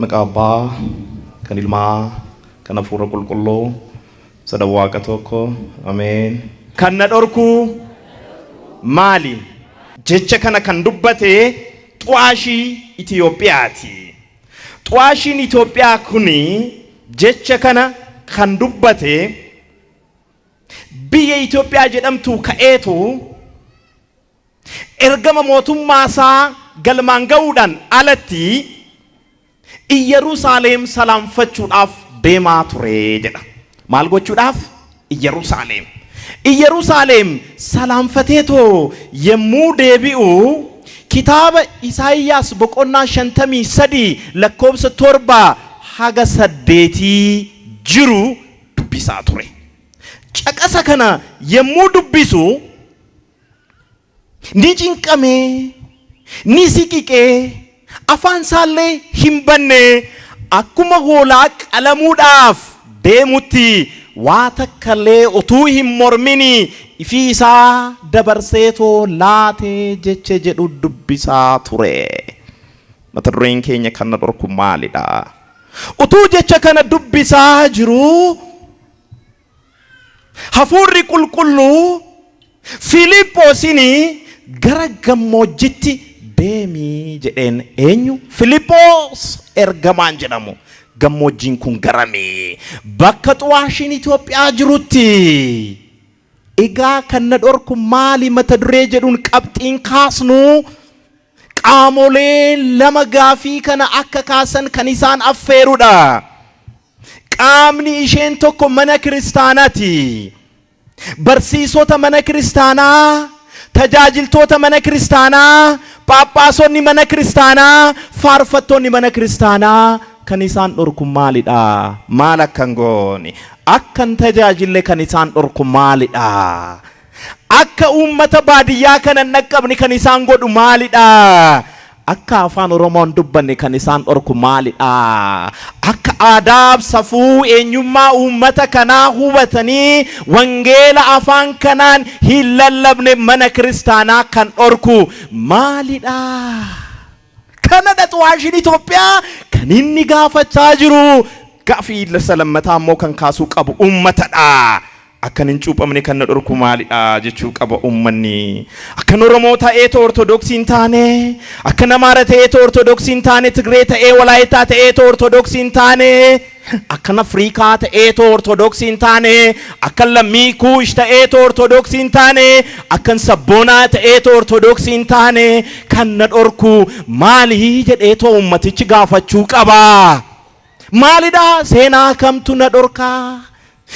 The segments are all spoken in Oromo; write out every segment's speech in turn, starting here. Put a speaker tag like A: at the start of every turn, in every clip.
A: Maqaa Abbaa, kan Ilmaa, kan Hafuura Qulqulluu, sadan Waaqa tokko. Ameen. Kan na dhorku maali? Jecha kana kan dubbate xu'aashii Itiyoophiyaati. Xu'aashiin Itoophiyaa kun jecha kana kan dubbate biyya Itoophiyaa jedhamtuu ka'eetu ergama mootummaa isaa galmaan ga'uudhaan alatti Iyyaruusaaleem salaamfachuudhaaf deemaa ture jedha. Maal gochuudhaaf? Iyyaruusaaleem. Iyyaruusaaleem salaamfateetoo yemmuu deebi'u kitaaba Isaayyaas boqonnaa 53 lakkoobsa 7 haga 8 jiru dubbisaa ture. Caqasa kana yemmuu dubbisu ni cinqame, ni siqiqe, afaan isaallee hin banne, akkuma hoolaa qalamuudhaaf deemutti waa takkallee utuu hin mormini ifii isaa dabarseetoo laate jecha jedhu dubbisaa ture. Mata dureen keenya kan na dhorku maalidha? Utuu jecha kana dubbisaa jiruu Hafuurri Qulqulluu Filiphoosin gara gammoojjitti deemi jedheen. Eenyu? Filiphoos ergamaan jedhamu. Gammoojjiin kun garami? Bakka xu'aashiin Itoophiyaa jirutti. Egaa kan na dhorku maali mata duree jedhuun qabxiin kaasnu qaamolee lama gaafii kana akka kaasan kan isaan affeerudha. Qaamni isheen tokko mana kiristaanaati. Barsiisota mana kiristaanaa, tajaajiltoota mana kiristaanaa, phaaphaasonni mana kiristaanaa, faarfattoonni mana kiristaanaa kan isaan dhorku maalidha? Maal akka hin goone, akka hin tajaajille kan isaan dhorku maalidha? Akka uummata baadiyyaa kana hin dhaqqabne kan isaan godhu maalidha? Akka Afaan Oromoo hin dubbanne kan isaan dhorku maalidha? Akka aadaaf safuu eenyummaa uummata kanaa hubatanii wangeela afaan kanaan hin lallabne mana kiristaanaa kan dhorku maalidha? Kanadha xu'aashiin Itoophiyaa kan inni gaafachaa jiru. Gaaffii isa lammataa immoo kan kaasuu qabu uummatadha. Akkan hin cuuphamne kan na dhorku maalidha jechuu qaba uummanni. Akkan Oromoo ta'eetoo Ortodoksii hin taane, akkan Amaara ta'eetoo Ortodoksii hin taane, Tigree ta'ee Walaayitaa ta'eetoo Ortodoksii hin taane, akkan Afriikaa ta'eetoo Ortodoksii hin taane, akkan lammii Kuush ta'eetoo Ortodoksii hin taane, akkan sabboonaa ta'eetoo Ortodoksii hin taane kan na dhorku maali jedheetoo uummatichi gaafachuu qaba. Maalidha? Seenaa kamtu na dhorkaa?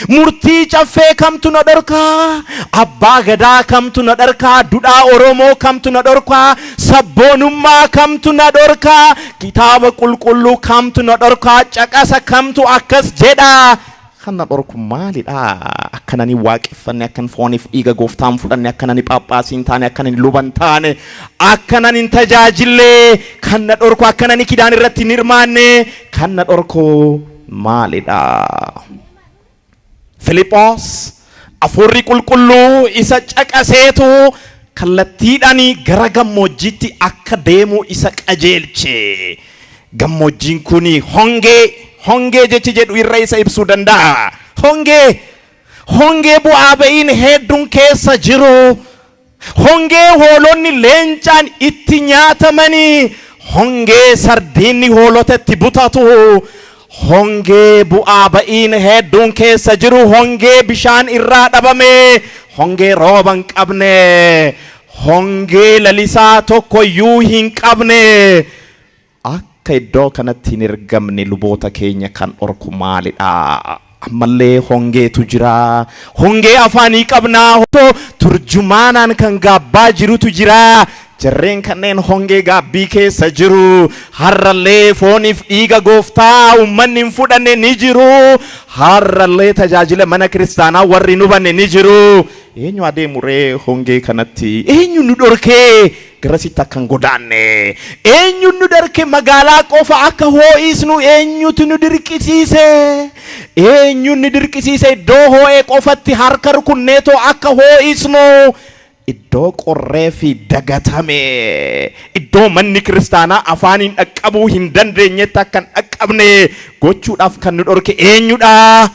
A: Murtii caffee kamtu na dhorkaa? Abbaa gadaa kamtu na dhorkaa? Dudhaa Oromoo kamtu na dhorkaa? Sabboonummaa kamtu na dhorkaa? Kitaaba qulqulluu kamtu na dhorkaa? Caqasa kamtu akkas jedha? Kan na dhorku maalidha? Akkan ani waaqeffanne, akkan fooniif dhiiga gooftaa hin fudhanne, akkan ani phaaphaasii hin taane, akkan ani luba hin taane, akkan ani hin tajaajille, kan na dhorku, akkan ani kidaan irratti hin hirmaanne, kan na dhorku maalidha? Filiphoos Hafuurri Qulqulluu isa caqaseetu kallattiidhaan gara gammoojjiitti akka deemu isa qajeelche. Gammoojjiin kun hongee, hongee jechi jedhu irra isa ibsuu danda'a. Hongee, hongee bu'aa ba'iin hedduun keessa jiru. Hongee hoolonni leencaan itti nyaatamanii, hongee sardiinni hoolota itti butatu, hongee bu'aa ba'iin hedduun keessa jiru, hongee bishaan irraa dhabame, hongee rooba hin qabne, hongee lalisaa tokkoyyuu hin qabne. Akka iddoo kanatti hin ergamne luboota keenya kan dhorku maalidha? Ammallee hongeetu jira. Hongee afaanii qabna. Turjumaanaan kan gaabbaa jirutu jira. Jarreen kanneen hongee gaabbii keessa jiru. Har'allee fooniif dhiiga gooftaa uummanni hin fudhanne ni jiru. Har'allee tajaajila mana kiristaanaa warri hin hubanne ni jiru. Eenyu adeemu ree hongee kanatti? Eenyu nu dhorkee garasitti akka hin godaanne? Eenyu nu dhorke magaalaa qofa akka hoo'isnu? Eenyutu nu dirqisiise? Eenyu nu dirqisiise iddoo hoo'e qofatti harka rukunneetoo akka hoo'isnu? Iddoo qorree fi dagatame, iddoo manni kiristaanaa afaaniin dhaqqabuu hin dandeenyetti akka hin dhaqqabne. dhaqqabne gochuudhaaf kan nu dhorke eenyudha?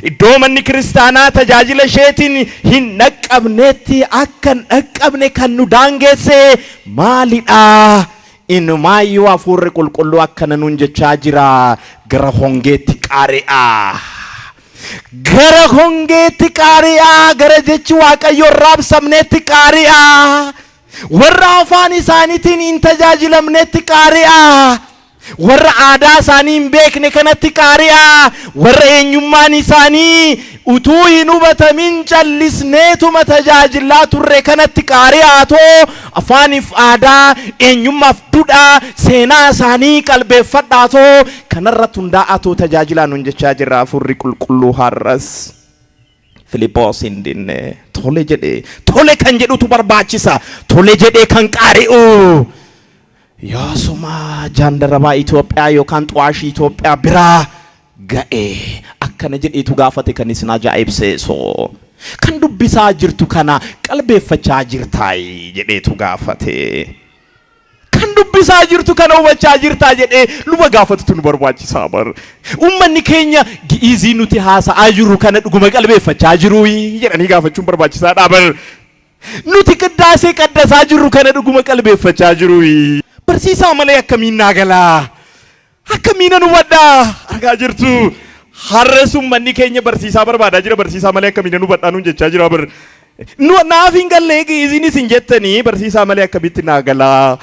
A: Iddoo manni kiristaanaa tajaajila isheetiin hin dhaqqabnetti akka hin dhaqqabne kan nu daangesse maalidha? Inumaayyuu hafuurri qulqulluu akkana nuun jechaa jira: gara hongeetti qaari'aa. Gara hongeetti qaari'aa, gara jechi Waaqayyo hin raabsamnetti qaari'aa. Warra afaan isaaniitiin hin tajaajilamnetti qaari'aa. Warra aadaa isaanii hin beekne kanatti qaari'aa. Warra eenyummaan isaanii utuu hin hubatamin callisneetuma tajaajilaa turre kanatti qaari'aatoo, afaaniif aadaa, eenyummaaf duudhaa, seenaa isaanii qalbeeffadhaatoo, kanarratti hundaa'aatoo tajaajilaa nuun jechaa jirra hafuurri qulqulluu har'as. Filiphos hin dinne, tole jedhee. Tole kan jedhutu barbaachisa. Tole jedhee kan qaari'u. Yoosuma jaandarabaa Itoophiyaa yookaan xu'aashii Itoophiyaa biraa ga'ee akkana jedheetu gaafate. Kan isin ajaa'ibseesu, "Kan dubbisaa jirtu kana qalbeeffachaa jirtaayi?" jedheetu gaafate. "Kan dubbisaa jirtu kana hubachaa jirtaa?" jedhee luba gaafatutu nu barbaachisaa bar. Uummanni keenya Gi'iizii nuti haasa'aa jirru kana dhuguma qalbeeffachaa jiruu jedhanii gaafachuun barbaachisaadha bar. Nuti qiddaasee qaddasaa jirru kana dhuguma qalbeeffachaa jiruu? Barsiisaa malee akkamiin naa galaa? Akkamiin nan hubadhaa? Argaa jirtu. Har'as uummanni keenya barsiisaa barbaadaa jira. "Barsiisaa malee akkamiin nan hubadhaa?" nuun jechaa jira bar. Nu naaf hin galle Gi'iiziin isin jettanii, barsiisaa malee akkamitti naa galaa?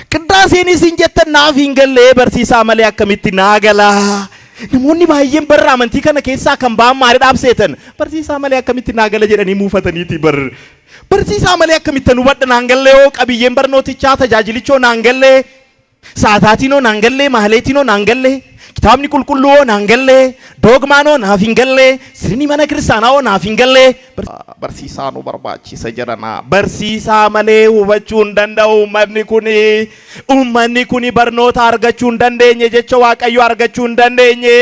A: Qiddaaseen isin jettan naaf hin galle, barsiisaa malee akkamitti naa galaa? Namoonni baay'een barra amantii kana keessaa kan ba'an maalidhaaf seetan? "Barsiisaa malee akkamitti naa gala?" jedhanii muufataniiti bar. "Barsiisaa malee akkamitti hubadha? Naan galle hoo qabiyyeen barnootichaa, tajaajilichoo naan galle, saataatiinoo naan galle, maaleetiinoo naan galle, kitaabni qulqulluu hoo naan galle, doogmaanoo naaf hin galle, sirni mana kiristaanaa hoo naaf hin galle." Barsiisaa nu barbaachisa jedhana. Barsiisaa malee hubachuu hin danda'u uummanni kuni. Uummanni kuni barnoota argachuu hin dandeenye, jecha Waaqayyoo argachuu hin dandeenye.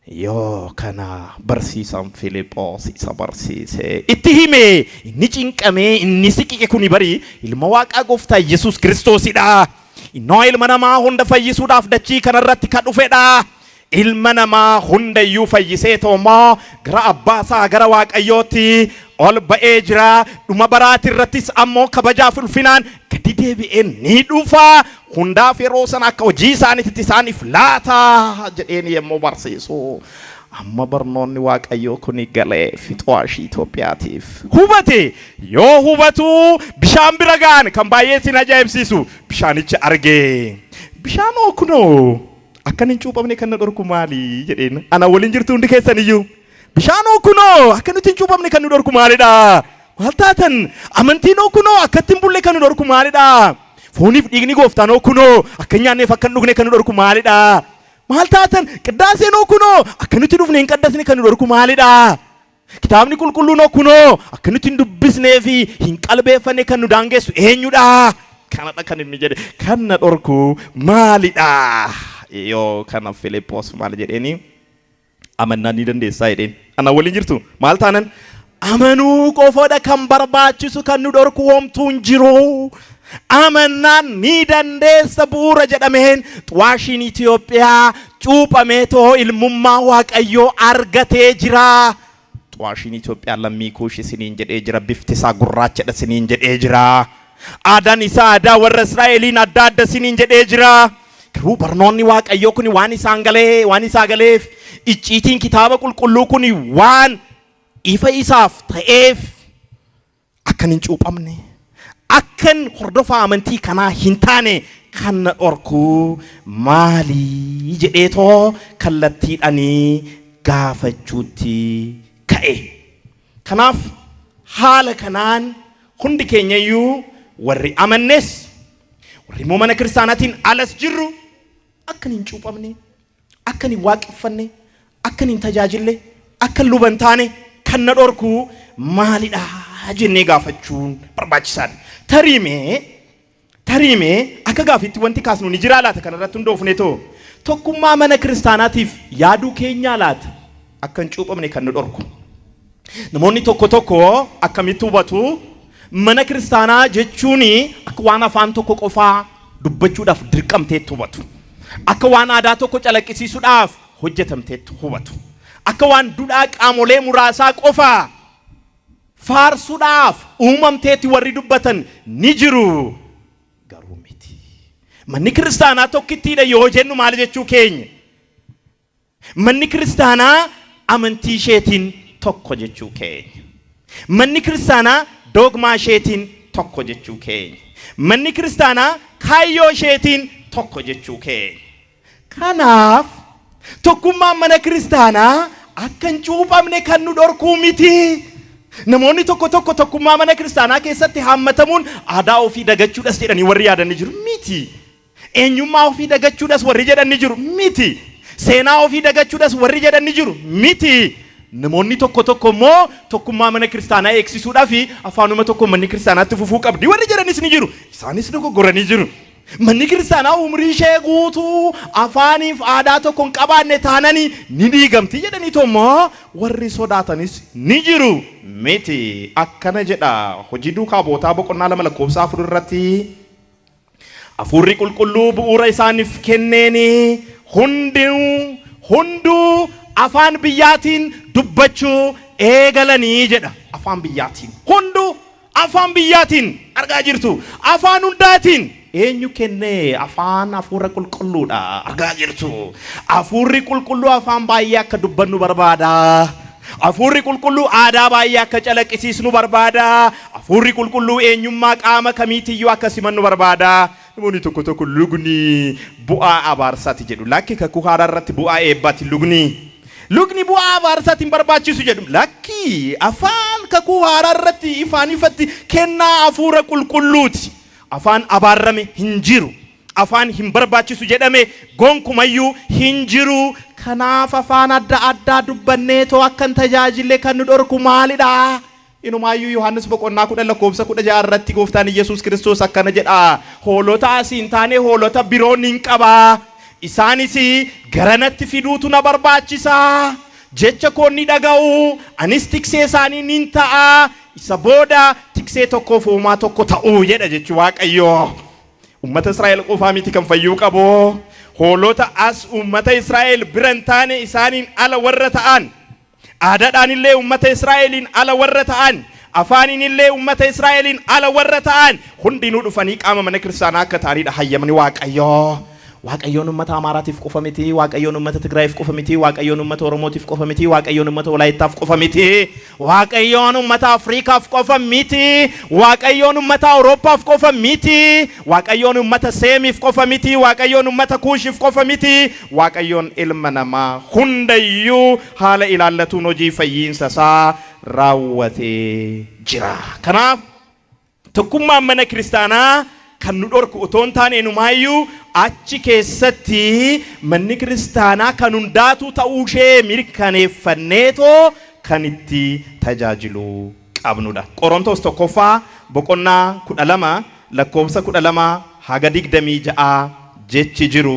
A: Yoo kana barsiisaan Filiphos isa barsiise, itti hime. Inni cinqamee, inni siqiqe kuni bari ilma Waaqaa Gooftaa Yesuus Kiristoosidha. Innoo ilma namaa hunda fayyisuudhaaf dachii kanarratti kan dhufedha. Ilma namaa hundayyuu fayyisee toomoo gara abbaa isaa, gara Waaqayyootti ol ba'ee jira. Dhuma baraati irrattis ammoo kabajaaf ulfinaan gadi deebi'ee ni dhufa. Hundaaf yeroo sana akka hojii isaaniitti isaaniif laata jedheen yommuu barsiisu. Amma barnoonni Waaqayyoo kun galee fixooshii Itoophiyaatiif. Hubate. Yoo hubatu bishaan bira ga'an. Kan baay'ee isin ajaa'ibsiisu, bishaanicha argee, "Bishaan kunoo, akkan hin cuuphamne kan na dhorku maali?" jedheen. Ana waliin jirtu hundi keessan iyyuu? "Bishaanoo kunoo, akka nuti hin cuuphamne kan nu dhorku maalidha? Maal taatan? Amantiinoo kunoo, akka ittiin bulle kan nu dhorku maalidha? Fooniif dhiigni Gooftaanoo kunoo, akka hin nyaanneef akka hin dhugne kan nu dhorku maalidha? Maal taatan? Qiddaaseenoo kunoo, akka nuti dhufne hin qaddasne kan nu dhorku maalidha? Kitaabni qulqulluunoo kunoo, akka nuti hin dubbisnee fi hin qalbeeffanne kan nu daangessu eenyudha?" Kanadha kan inni jedhe: "Kan na dhorku maalidha?" Yoo kana Filiphos maal jedheeni? "Amannaan ni dandeessaa" jedheen. Ana waliin jirtu? Maal taanan? Amanuu qofadha kan barbaachisu, kan nu dhorku homtuu hin jiru. "Amannaan ni dandeessa" bu'uura jedhameen xuwaashiin Itoophiyaa cuuphamee too ilmummaa Waaqayyoo argatee jira. Xuwaashiin Itoophiyaa lammii Kuush isiniin jedhee jira. Bifti isaa gurraachadha isiniin jedhee jira. Aadaan isaa aadaa warra Israa'eliin adda adda isiniin jedhee jira. Garuu barnoonni Waaqayyoo kun waan isaan galee, waan isaa galeef, icciitiin kitaaba qulqulluu kun waan ifa isaaf ta'eef, akkan hin cuuphamne, akkan hordofaa amantii kanaa hin taane kan na dhorku maalii jedheetoo kallattiidhanii gaafachuutti ka'e. Kanaaf haala kanaan hundi keenya iyyuu, warri amannes, warri immoo mana kiristaanaatiin alas jirru, akkan hin cuuphamne, akkan hin waaqeffanne, akkan hin tajaajille, akkan luba hin taane kan na dhorku maalidha jennee gaafachuun barbaachisaadha. Tariimee akka gaafiitti wanti kaasnu ni jiraa laata kanarratti hundoofne too? Tokkummaa mana kiristaanaatiif yaaduu keenyaa laata akka hin cuuphamne kan nu dhorku? Namoonni tokko tokko akkamitti hubatu? Mana kiristaanaa jechuun akka waan afaan tokko qofaa dubbachuudhaaf dirqamteetti hubatu. Akka waan aadaa tokko calaqqisiisuudhaaf hojjetamteetti hubatu. Akka waan duudhaa qaamolee muraasaa qofa faarsuudhaaf uumamteetti warri dubbatan ni jiru. Garuu miti. Manni kiristaanaa tokkittiidha yoo jennu maal jechuu keenya? Manni kiristaanaa amantii isheetiin tokko jechuu keenya. Manni kiristaanaa doogmaa isheetiin tokko jechuu keenya. Manni kiristaanaa kaayyoo isheetiin tokko jechuu keenya. Kanaaf tokkummaan mana kiristaanaa akka hin cuuphamne kan nu dhorkuu miti. Namoonni tokko tokko tokkummaa mana kiristaanaa keessatti haammatamuun aadaa ofii dagachuudhas jedhanii warri yaadan ni jiru miti. Eenyummaa ofii dagachuudhas warri jedhan ni jiru miti. Seenaa ofii dagachuudhas warri jedhan ni jiru miti. Namoonni tokko tokko immoo tokkummaa mana kiristaanaa eegsisuudhaaf afaanuma tokko manni kiristaanaatti fufuu qabdi warri jedhanis ni jiru. Isaanis dogoggoranii jiru. Manni kiristaanaa umrii ishee guutuu afaaniif aadaa tokko hin qabaanne taananii ni diigamti jedhaniitu immoo warri sodaatanis ni jiru miti. Akkana jedha Hojii Duukaa Bu'ootaa boqonnaa 2 lakkoofsa 4 irratti. Hafuurri Qulqulluu bu'uura isaaniif kenneen hundinuu, hunduu afaan biyyaatiin dubbachuu eegalanii jedha. Afaan biyyaatiin. Hunduu afaan biyyaatiin argaa jirtu. Afaan hundaatiin. Eenyu kennee? Afaan Hafuura Qulqulluudha. Argaa jirtu. Hafuurri Qulqulluu afaan baay'ee akka dubbannu barbaada. Hafuurri Qulqulluu aadaa baay'ee akka calaqqisiisnu barbaada. Hafuurri Qulqulluu eenyummaa qaama kamiitiyyuu akka simannu barbaada. Namoonni tokko tokko lugni bu'aa abaarsaati jedhu. Lakki, Kakuu Haaraa irratti bu'aa eebbaati lugni. Lugni bu'aa abaarsaati hin barbaachisu jedhu. Lakki, afaan Kakuu Haaraa irratti ifaan ifatti kennaa Hafuura Qulqulluuti. Afaan abaarrame hin jiru. Afaan hin barbaachisu jedhame gonkumayyuu hin jiru. Kanaaf afaan adda addaa dubbanneetoo akka hin tajaajille kan nu dhorku maalidha? Inumaayyuu Yohaannis boqonnaa 10 lakkoofsa 16 irratti Gooftaan Iyyasuus Kiristoos akkana jedha, Hoolota asii hin taane hoolota biroo nin qaba, isaanis garanatti fiduutu na barbaachisa. Jecha koo ni dhaga'u, anis tiksee isaanii nin ta'a, isa booda tiksee tokkoof hoomaa tokko ta'u jedha jechi Waaqayyoo. Ummata Israa'el qofaa miti kan fayyuu qabu. Hoolota as ummata Israa'el bira hin taane isaaniin ala warra ta'an, aadaadhaan illee ummata Israa'eliin ala warra ta'an, afaaniin illee ummata Israa'eliin ala warra ta'an hundinuu dhufanii qaama mana kiristaanaa akka ta'anidha hayyamni Waaqayyoo. Waaqayyoon ummata Amaaraatiif qofa miti, Waaqayyoon ummata Tigraayiif qofa miti, Waaqayyoon ummata Oromootiif qofa miti, Waaqayyoon ummata Walaayittaaf qofa miti, Waaqayyoon ummata Afriikaaf qofa miti, Waaqayyoon ummata Awurooppaaf qofa miti, Waaqayyoon ummata Seemiif qofa miti, Waaqayyoon ummata Kuushiif qofa miti, Waaqayyoon ilma namaa hundayyuu haala ilaallatuun hojii fayyiinsa isaa raawwatee jira. Kanaaf Tokkummaan mana kiristaanaa kan nu dhorku otoo hin taane inumaayyuu achi keessatti manni kiristaanaa kan hundaatuu ta'uu ishee mirkaneeffanneetoo kan itti tajaajiluu qabnudha. Qorontos tokkoffaa boqonnaa 12 lakkoofsa 12 haga 26 jechi jiru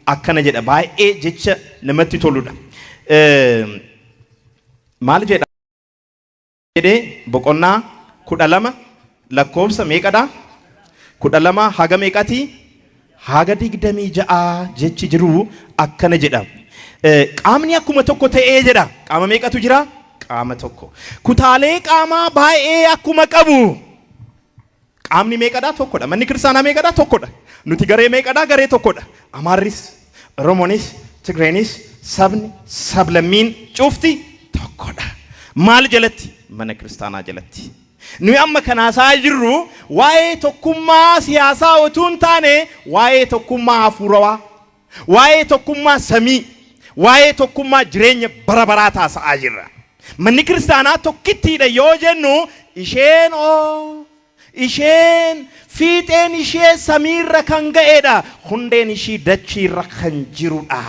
A: akkana jedha, baay'ee jecha namatti toludha. Maal jedha? Jedhee boqonnaa 12 lakkoofsa meeqadha? 12 haga meeqati? Haga 26 jechi jiru akkana jedha. Qaamni akkuma tokko ta'ee jedha. Qaama meeqatu jira? Qaama tokko. Kutaalee qaamaa baay'ee akkuma qabu. Qaamni meeqadha? Tokkodha. Manni kiristaanaa meeqadha? Tokkodha. Nuti garee meeqadha? Garee tokkodha. Amaarris, Oromoonis, Tigreenis, sabni, sablammiin cufti tokkodha. Maal jalatti? Mana kiristaanaa jalatti. Nuyi amma kan haasa'aa jirru waa'ee tokkummaa siyaasaa otuu hin taane waa'ee tokkummaa hafuurawaa, waa'ee tokkummaa samii, waa'ee tokkummaa jireenya bara baraa taasa'aa jirra. Manni kiristaanaa tokkittiidha yoo jennu isheen oo isheen fiixeen ishee samiirra kan ga'eedha, hundeen ishii dachiirra kan jirudha.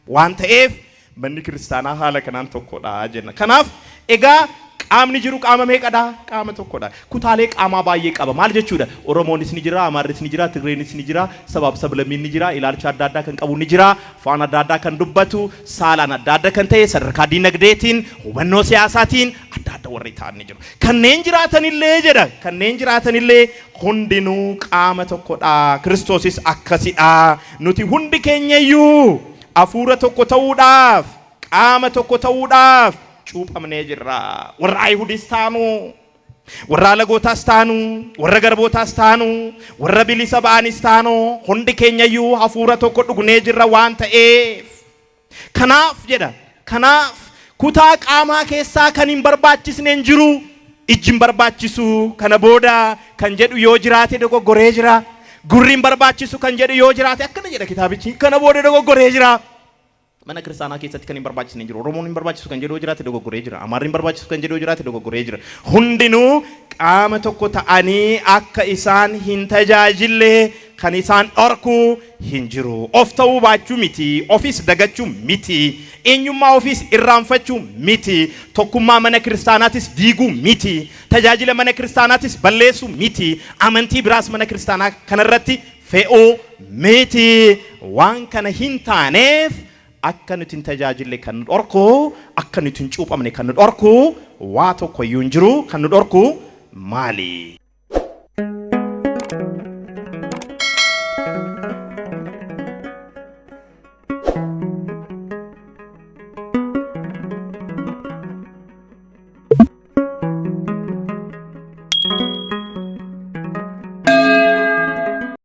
A: Waan ta'eef manni kiristaanaa haala kanaan tokkodha jenna. Kanaaf egaa Qaamni jiru qaama meeqadha? Qaama tokkodha. Kutaalee qaamaa baay'ee qaba. Maal jechuudha? Oromoonis ni jira, Amaarris ni jira, Tigreenis ni jira, sabaaf sablammiin ni jira, ilaalcha adda addaa kan qabu ni jira, afaan adda addaa kan dubbatu, saalaan adda adda kan ta'e, sadarkaa diinagdeetiin, hubannoo siyaasaatiin adda adda warri ta'an ni jiru. Kanneen jiraatanillee jedha, kanneen jiraatanillee hundinuu qaama tokkodha. Kiristoosis akkasidha. Nuti hundi keenyayyuu hafuura tokko ta'uudhaaf, qaama tokko ta'uudhaaf cuuphamnee jirra. Warra Ayihudis taanu, warra alagootaas taanu, warra garbootaas taanu, warra bilisa ba'anis taanu, hundi keenyayyuu hafuura tokko dhugnee jirra waan ta'eef. Kanaaf jedha, kanaaf kutaa qaamaa keessaa kan hin barbaachisne hin jiru. Ijji hin barbaachisu kana booda kan jedhu yoo jiraate dogoggoree jira. Gurri hin barbaachisu kan jedhu yoo jiraate, akkana jedha kitaabichi, kana booda dogoggoree jira. Mana kiristaanaa keessatti kan hin barbaachisne hin jiru. Oromoon hin barbaachisu kan jedhu yoo jiraate dogoggoree jira. Amaarri hin barbaachisu kan jedhu yoo jiraate dogoggoree jira. Hundinuu qaama tokko ta'anii akka isaan hin tajaajille kan isaan dhorku hin jiru. Of ta'uu baachuu miti, ofis dagachuu miti, eenyummaa ofiis irraanfachuu miti, tokkummaa mana kiristaanaatis diiguu miti, tajaajila mana kiristaanaatis balleessuu miti, amantii biraas mana kiristaanaa kanarratti fe'uu miti. Waan kana hin taaneef akka nuti hin tajaajille kan nu dhorku, akka nuti hin cuuphamne kan nu dhorku waa tokko iyyuu hin jiru. Kan nu dhorku maali?